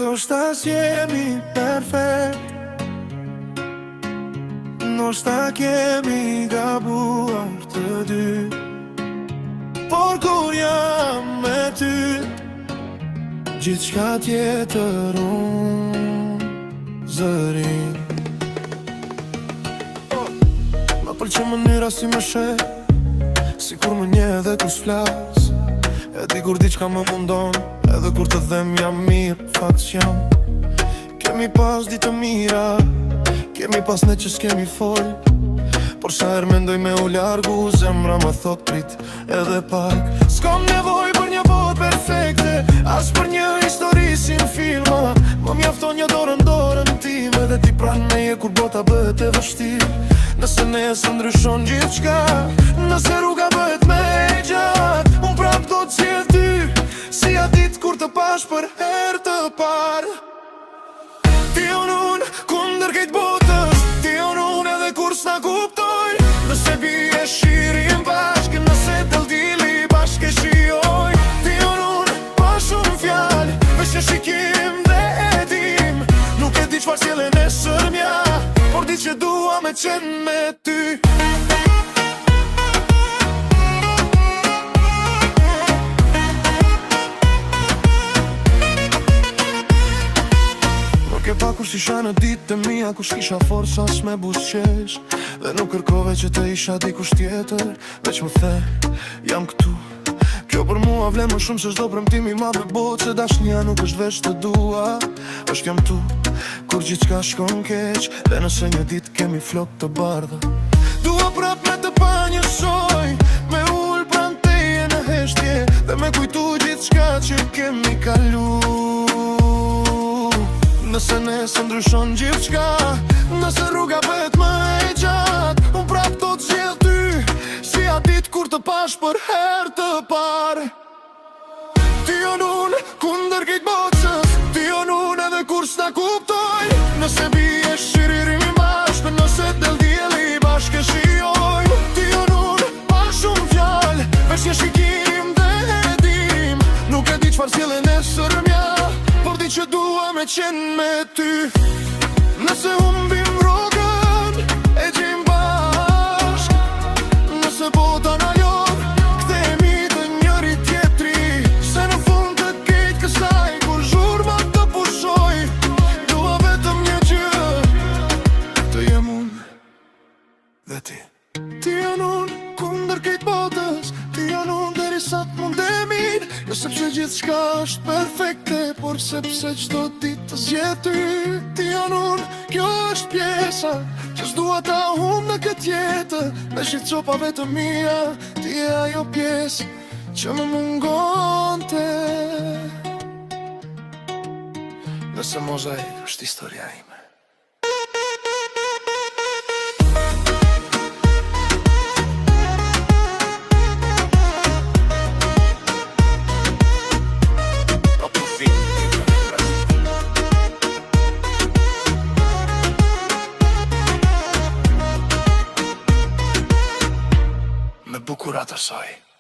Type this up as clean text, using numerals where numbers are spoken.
Ndoshta s'jemi perfekt Ndoshta kemi gabuar të dy Por kur jam me ty Gjithçka tjetër humb zërin Më pëlqen mënyra si më sheh Sikur më njeh edhe kur s'flas E di kur diçka më mundon Edhe kur të them jam mirë, fakt s'jam Kemi pas ditë të mira Kemi pas net që s'kemi fol Por sa herë mendoj me u largu Zemra më thot prit edhe pak S'kam nevoj për një botë perfekte As për një histori si në filma Më mjafton një dorë në dorën time Dhe ti pranë meje kur bota bëhet e vështirë Nëse nesër ndryshon gjithçka Nëse rruga bëhet më e gjatë Unë prap do të zgjedh ty Si atë ditë kur të pash për herë të parë Ti on unë kundër krejt botës Ti on unë edhe kur s'na kuptoj Nëse bie shi rrim bashkë Nëse del dielli bashkë e shijoj Ti on unë pa shumë fjalë Veç një shikim dhe e dim Nuk e di çfarë sjell e nesërmja Por di që dua me qenë me ty Më ke pa kur s'isha në ditë të mia Kur s'kisha forcë as me buzëqesh Dhe nuk kërkove që të isha dikush tjetër Veç më the, jam këtu Kjo për mua vlen më shumë se çdo premtim i madh në botë Se dashnia nuk është veç të dua është jam tu Kur gjithçka shkon keq Dhe nëse një ditë kemi flok të bardha Dua prap me të pa njësoj Me u ul pranë teje në heshtje Dhe me kujtu gjithçka që kemi kalu Nëse nesër ndryshon gjithçka Nëse rruga bëhet më e gjatë Unë prap do të zgjedh ty Si atë ditë kur të pash për herë të parë Ti on unë kundër krejt botës Ti on unë edhe kur s'na kuptoj Nëse bie shi rrim bashkë Nëse del dielli bashkë e shijojmë Ti on unë pa shumë fjalë Veç një shikim dhe e dim Nuk e di çfarë sjell e nesërmja Por di që dua me qenë me ty Nëse humbim rrugën E gjejmë bashkë Nëse bota na lodh Kthehemi te njëri tjetri Se në fund të krejt kësaj Kur zhurma të pushoj Dua vetëm një gjë Të jem unë dhe ti Ti on unë kundër krejt botës Ti on unë derisa të mundemi Jo sepse gjithçka është perfekte Por sepse çdo ditë të zgjedh ty Ti on unë, kjo është pjesa Që s'dua ta humb në këtë jetë Me gjithë copave të mia Ti je ajo pjesë që më mungonte Nëse mozaik është historia ime Me bukurat e saj.